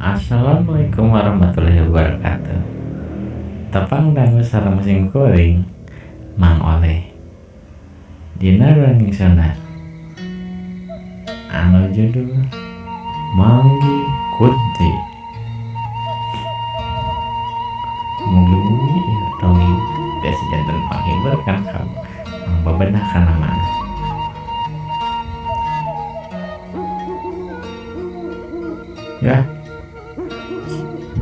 Assalamualaikum warahmatullahi wabarakatuh. Tepang dangu sareng sim kuring Mang Oleh dina Dongeng Sunda anu judul Manggih Kunti. Mugi-mugi ieu dongeng tiasa janten panghibur kana pangbebenah kana manah. Ya,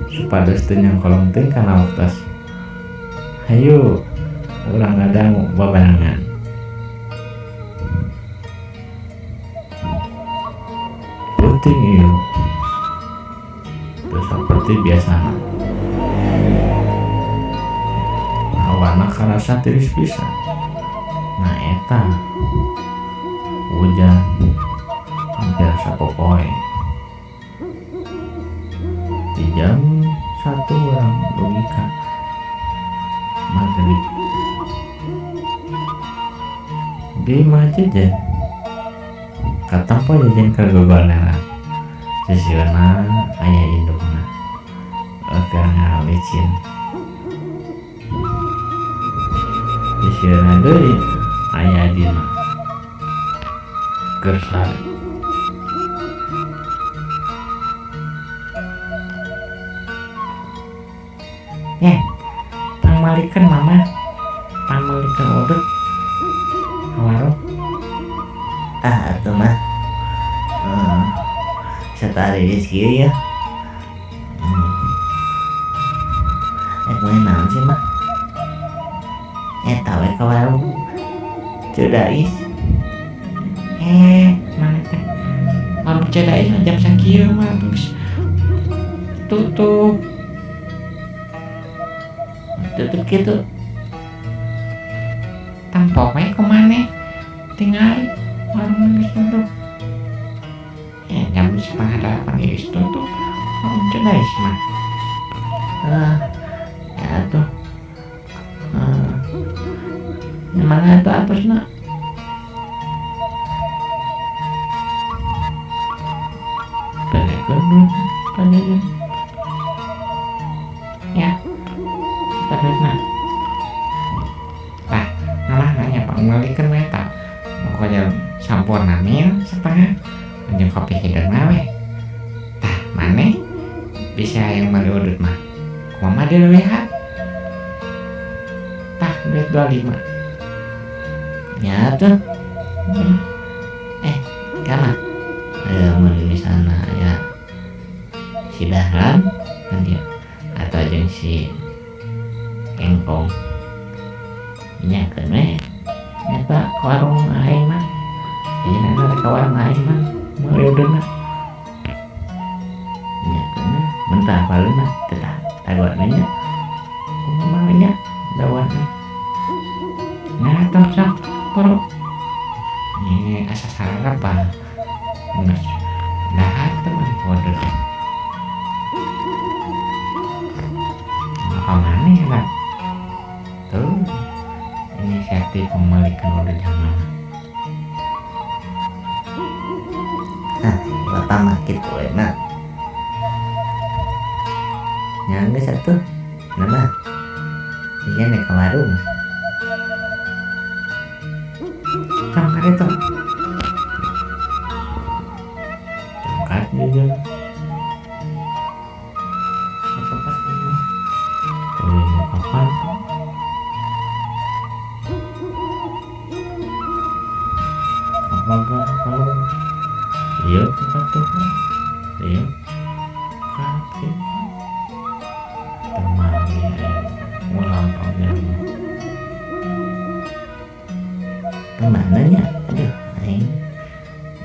supados teu nyangkolong teuing kana waktos. Hayu urang ngadangu babarengan. Penting ieu teu saperti biasana. Hawana karasa tiris pisan. Nah eta hujan hampir sapopoe. Di jam 1 urang dugi ka magrib. Di imah Jejen katempo Jejen keur gogoleran. Sisihna aya indungna keur ngalicin. Sisihna deui aya adina keur sare. Eh, pangmalikeun mama, pangmalikeun udud ka warung. Ah, atuh mah. Satari kieu ya. Rek meuli naon sih mah? Eta we ka warung Ceu Dais. Eh, mana teh? Warung Ceu Dais mah jam sakieu mah geus tutup. Tutup kitu. Tempo we ku maneh tingali warung geus tutup. Jam 7.30 geus tutup warung Ceu Dais mah. Ah, ya atuh. Mana atuh atasna? Belekeun duit ka Jejen. Ya, eta duitna. Tah, malah nanya pangmeulikeun we eta. Pokoknya sampurna mil setengah jeung kopi hideungna we. Tah, maneh bisa hayang meuli udud mah. Kumaha dileuwihan? Tah, duit 25. Ya atuh. Kama? Mun misalna aya si Dahlan kan dia atau jeung si Engkong nyakeun we eta ka warung aing mah. Jadi rek ka warung aing mah meuli ududna. Nyakeun we mentah paleuna teh tah dagoan we nya. Kumaha nya dagoan we. Nah, tong sok boro. Ini asa sarap ah. Geus dahar teh mah udud. Apa maneh lah. Tuh, inisiatif memelihkan udud yang mana? Ah, bapak mah kitu we mah. Nya geus atuh. Nah mah. Ieu nek ka warung. Congkat itu. Congkat Jejen. Apa pasti mah. Tuluy muka panto. Apa gak kalau iya tempat tuh iya kaki teman dia ngulang tahunnya Kemana nya? Aduh, aing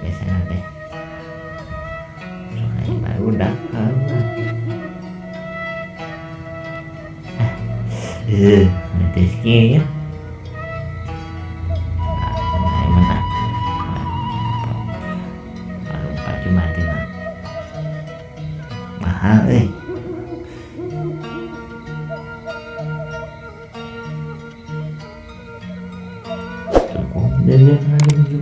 biasana teh sok aya barudak kalau ah, nanti kieu ya. Ah, aing mah warung Pak Jumadi mah mahal euy. Cukup jajan aja.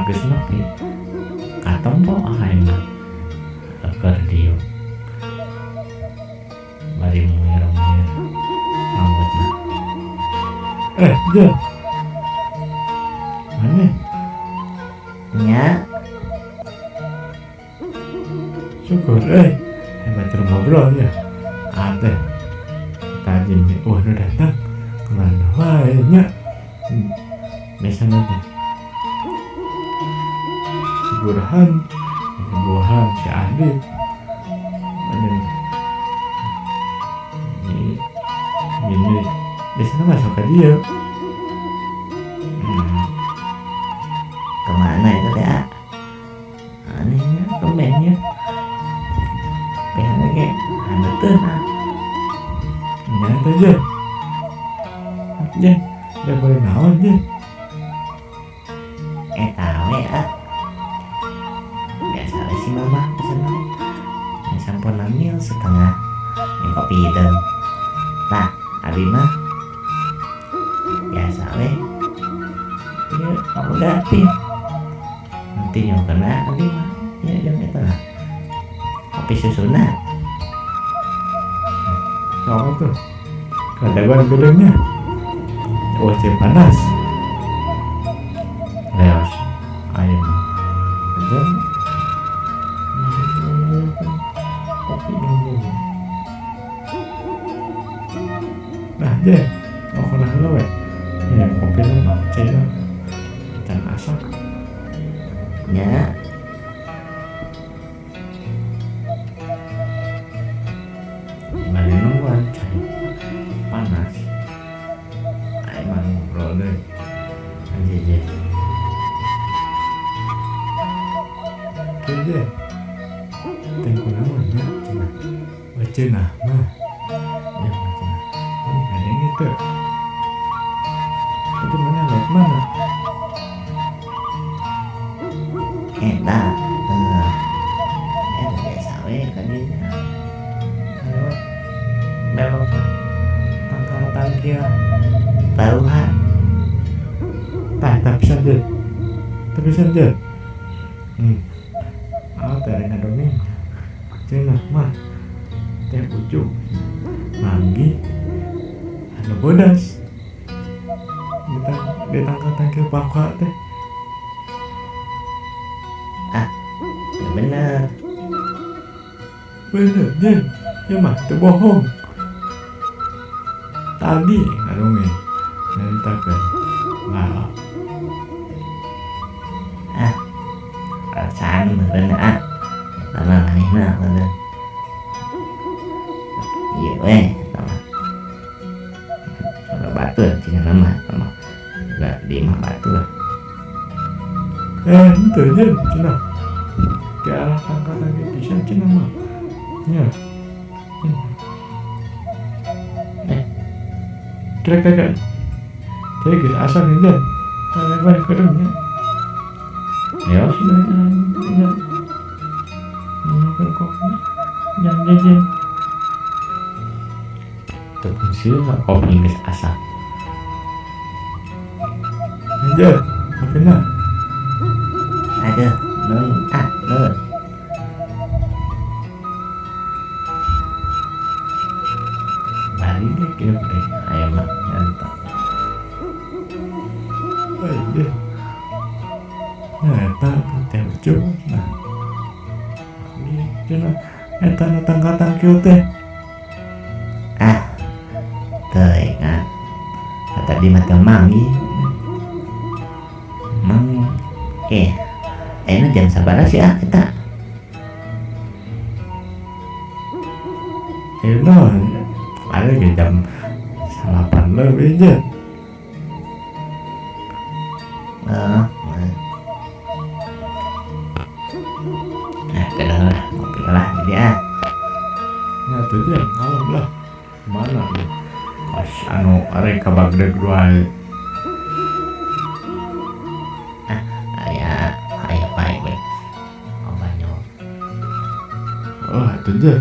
Geus nepi katempo aing mah keur dieu bari muir-muir rambutna. Jen. Mana? Nya. Syukur hebat ngobrol ya. Ate. Tadi wah nu datang kemana wae nya. Biasanya teh si Burhan, si Adit. Ini, ini biasanya masuk ke dia. Kemana itu teh? Anehnya, tumbennya. Pengen lagi, anu tuh nah. Nyata aja. Jen, udah boleh naon Jen. Tawe ah. Biasa sih mama pesen yang sampun namil setengah yang kopi hitam. Nah, abi mah biasa we. Ya, udah pin. Nanti nyokena abi mah. Ya jangan itu lah. Kopi susuna. Apa tuh? Kadaguan gedungnya. Oh, panas. Leos, ayo mah. Jen. Kopi dulu. Nah, Jen, oh kena heula we. Ya, kopi lu mah cai lah. Can asak. Nya. Bari nungguan cai panas. Ayo mah ngobrol deh. Aja aja. Oke, Jen. Teh kunaon nya cenah. Cenah mah. Ya mah cenah. Ada yang gitu. Itu mana lewat mana? Eta. Biasa we kan dieu. Lewat belok tangkal tangkil. Baruhan. Tah, tah pisan Jen. Tah pisan Jen. Ah, teh ngadongeng. Cenah mah teh ujung manggi anu bodas. Di tangkal tangkil pakwa teh. Ah, ya bener. Bener, Jen. Ya mah teu bohong. Tadi ngadongeng. Nyaritakeun. Nah. Ah, perasaan meureun ah. Eta mah manehna meureun. Ieu we eta mah. Sono batur cenah mah eta mah. Enggak di imah batur. Henteu Jen, cenah. Ke arah tangkal tangkil pisan cenah mah. Nya. Kira-kira. Jadi geus asa nih Jen. Lebar kerungnya. Ya sudah ya. Minum kopi. Jam jajan. Tepung sih kopi geus asa. Jen, kopina. Aduh, nun ah, nun. Bari deh kieu deh aya mah nyanta. Jen. Nah, eta teh ujung. Nah. Cenah eta nu tangkal tangkil teh. Ah. Teuing ah. Tadi mah teu manggih. Mang ayeuna jam sabaraha sih ah eta? Ayeuna ada ge jam 9 lebih je. Nah, kenal lah, ngopi lah jadi ah. Nah, tuh dia kalem lah. Mana lu? Kos anu arek ka Bagdad wae. Ah, aya aya wae we. Oh, banyak. Oh, itu dia.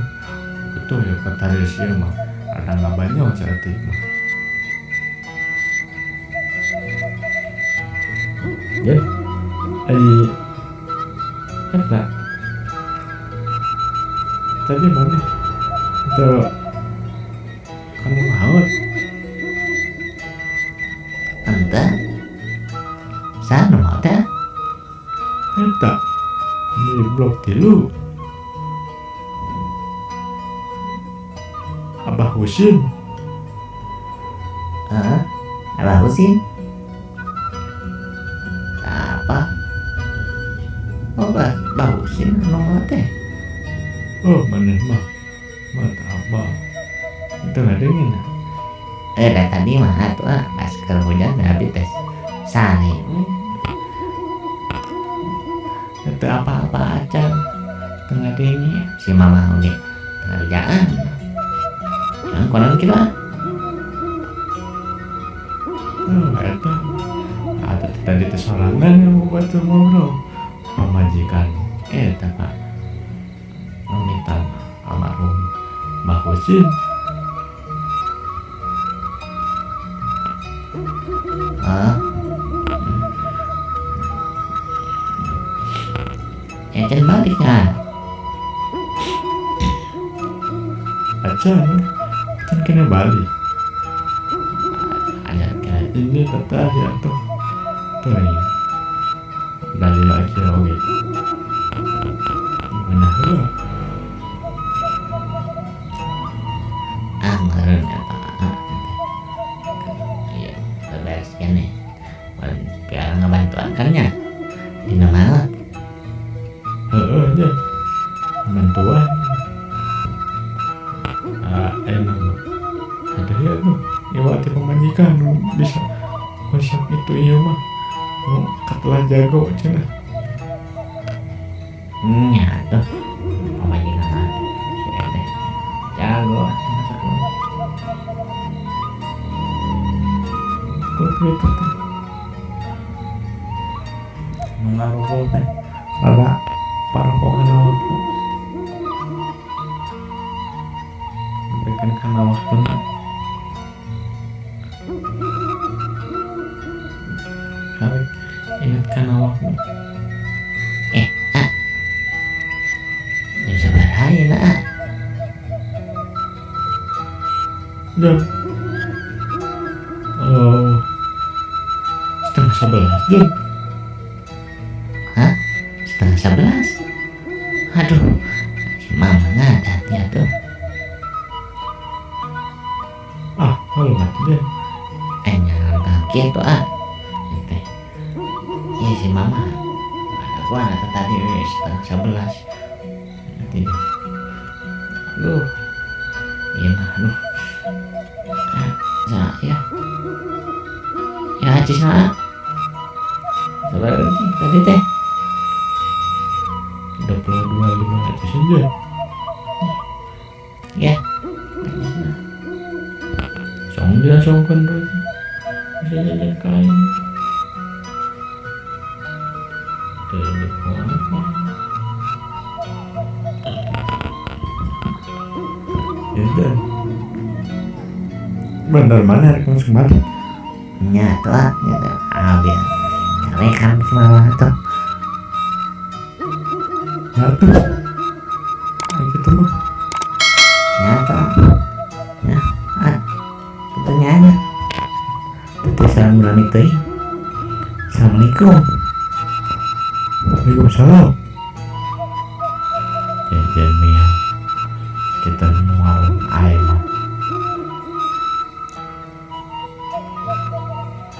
Betul ya kata Rizky mah. Ada nggak banyak cantik mah. Jen. Ai eta tadi mana itu kamu maut. Ente saha nu maot teh? Eta di blok 3 Abah Husin. Heeh, Abah Husin. Apa? Oh, Abah Husin anu maot teh. Oh, maneh mah mata abah itu ngadengin. Dah tadi mah atuh ah, pas keur hujan abi teh sare. Itu apa-apa acan teu ngadenge. Si mama oge teu ngarujaan. Yang konon kitu ah. Eta atuh tadi teh sorangan yang batur ngobrol pamajikan eta Pak memitan almarhum Mbah Husin. Heeh. Ya can balik kan. Acan, acan kena balik. Ada kena. Ini tetah ya tuh. Tuh ini. Balik lagi oke. Gimana heula? Ah, meureun eta. Iya, beres keneh. Biar ngebantuan kan nya. Dina maot. Heeh nya. Bantuan. Ah, enak mah. Ada ya tuh. Iwak ti pamajikan nu bisa masak itu ieu mah. Nu katelah jago cenah. Nya tuh. Pamajikan mah si teh jago masak mah. Kok gitu teh. Nu ngarumpul teh rada parokokan waktu. Berikan kana waktuna. Kali ingat kana waktu. Ah. Jam sabaraha ayeuna, ah? Jam. Oh. 10:30 jam. Hah? 10:30? Aduh, si mama ngadat ya tuh. Ah, malu mati deh. Jangan kaget tuh, ah. Teh. Iya si mama. Ada gua anak tadi 10:30. Nanti deh. Aduh. Iya mah, aduh. Ah, saya. Ya, acis mah. Sabar tadi teh. 22.05 aja. Ya. Song dia songkan berarti. Bisa jajan kain. Dari apa? Ya dan. Bener mana rek langsung balik. Nya tuh ah, nya tuh. Ah, biar calekan si mama tuh. Ya tuh. Kayak gitu mah. Ya tuh. Ya, ah. Pertanyaannya. Teteh salam berani teh. Assalamualaikum. Waalaikumsalam. Jajan mia. Kita warung air mah.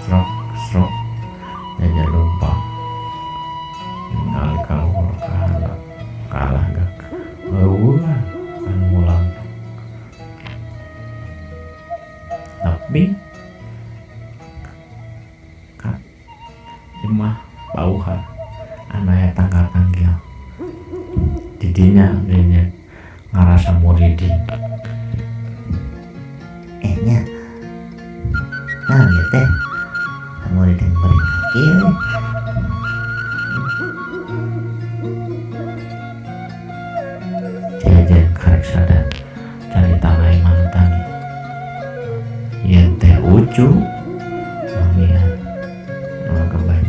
Srok srok. Jajan lumpang. Kali kalau kalah kalah gak. Eueuh kan ngulang. Tapi kak imah pauhan anaya tanggal tanggil didinya didinya ngarasa muridin nya nah ieu teh muridin beri kaki we. Jajan karek sadar cari tanah imah tadi yen teh ucu mamian nu kebay.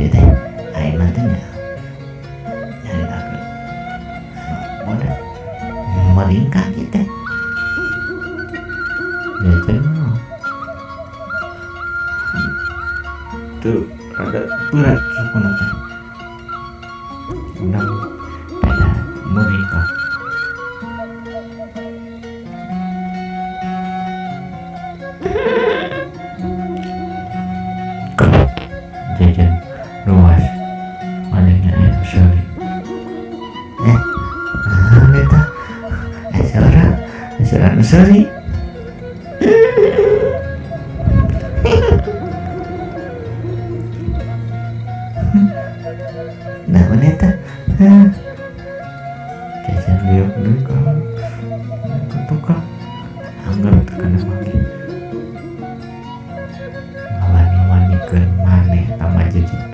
Tadi teh aing mah teh nya nyaritakeun anu bodas meringkak ieu teh. Jajan mah tuh rada berat sukuna teh. Undang beda meringkak. Jajan luas malingnya air seuri. Naon eta? Suara, suara nu seuri. Naon eta? Jajan liuk deui ka tukang. Angger teu kana manggih. Ngawani-wanikeun maneh eta mah jajan.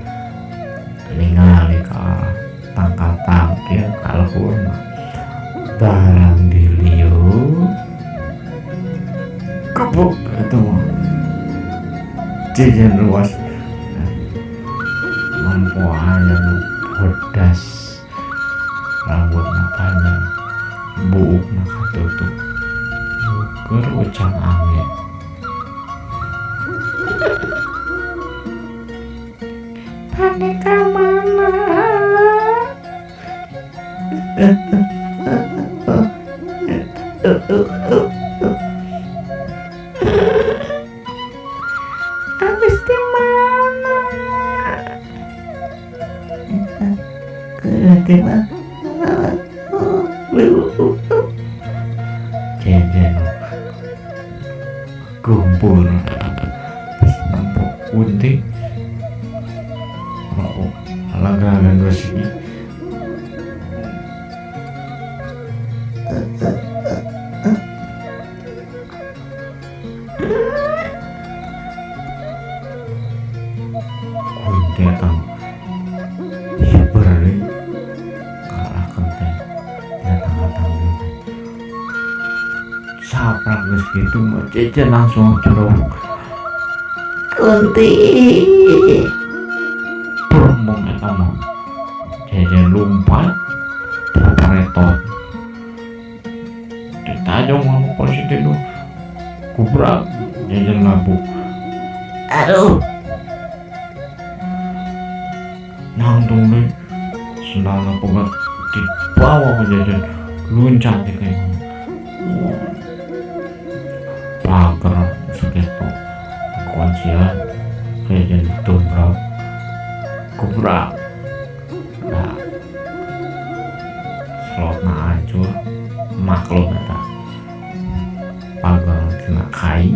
Ningali ka tangkal tangkil ka luhur mah. Barang diliuk kebuk eta mah. Jajan luas. Mampu aya nu bodas. Rambutna panjang, buukna katutup. Keur ucang ange. Pane ka mana? Abis di mana? Keur teh mah. Jajan kumpul nempo kunti rokok lagagan geus iki. Kunti eta hiber deui kalahkeun teh dina tanggal tanggal teh. Saprak geus kitu mah jajan langsung curug. Kunti. Berembung eta mah. Jajan lumpat paretot. Ditajong sama polisi teh duh. Kubrak jajan mabuk. Aduh. Nangtung deui sendalna pegat dibawa ke jajan luncat teh kayak gitu. Pagar segitu kuncian jajan dobrak kubrak. Nah, slotna hancur maklum eta pagar kena kai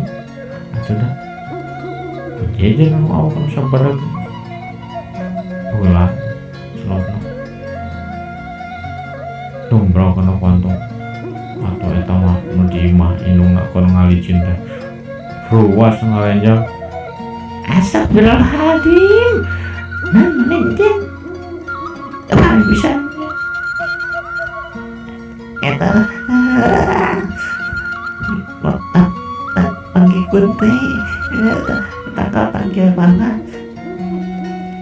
atuh dah jajan anu awak nu sabareg heula slotna dobrak kana panto atuh eta mah nu di imah indungna keur ngalicin teh ruas ngalenjang. Astagfirullahaladzim. Nah, mana Emang bisa eta panggil kunti tangkal tangkil banget.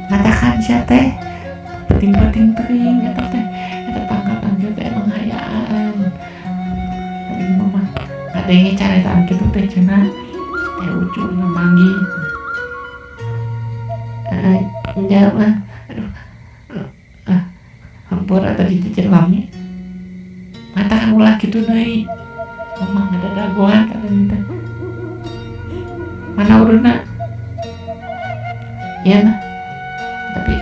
Ngatakan sia teh penting-penting teuing eta teh eta tangkal tangkil teh emang hayaan. Tadi mah ngadenge caretaan kitu teh cenah teh ucu manggih. Nya mah aduh hampura tadi jejer lami. Matakan ulah kitu deui. Mama ngadadagoan katanya teh. Mana uruna? Iya nah. Tapi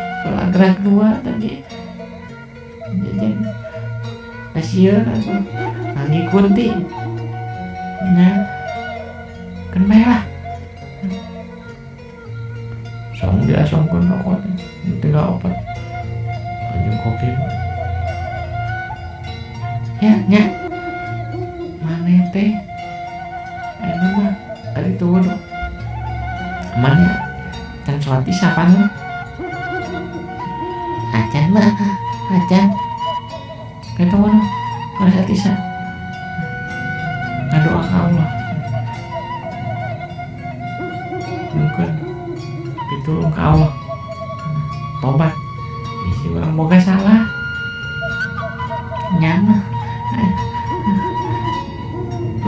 gerak dua tadi. Jajan. Kasieun atuh. Manggih kunti. Nya. Keun bae lah. Song diasongkeun rokok teh tinggal opat. Anjing kopi. Ya nya. Maneh teh ayeuna mah kali tuh Mana can sholat isya pan mah? Acan mah, acan. Kitu mah kada sholat isya. Ngadoa ka Allah. Mungkin ditulung ka Allah.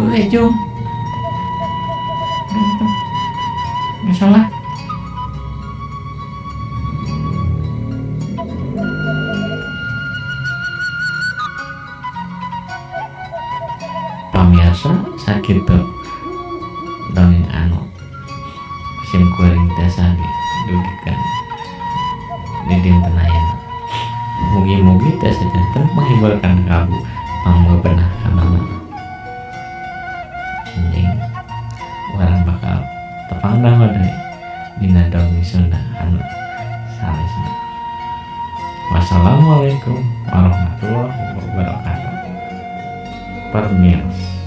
Heuh Jung. Geus sholat. Pamirsa sakitu dongeng anu sim kuring tiasa dugikeun di dinten ayeuna. Mugi-mugi tiasa janten menghibur kana kabu pangbebenah kana anjing urang bakal tepang dangu deui dina dongeng Sunda anu salesna. Wassalamualaikum warahmatullahi wabarakatuh. Permios.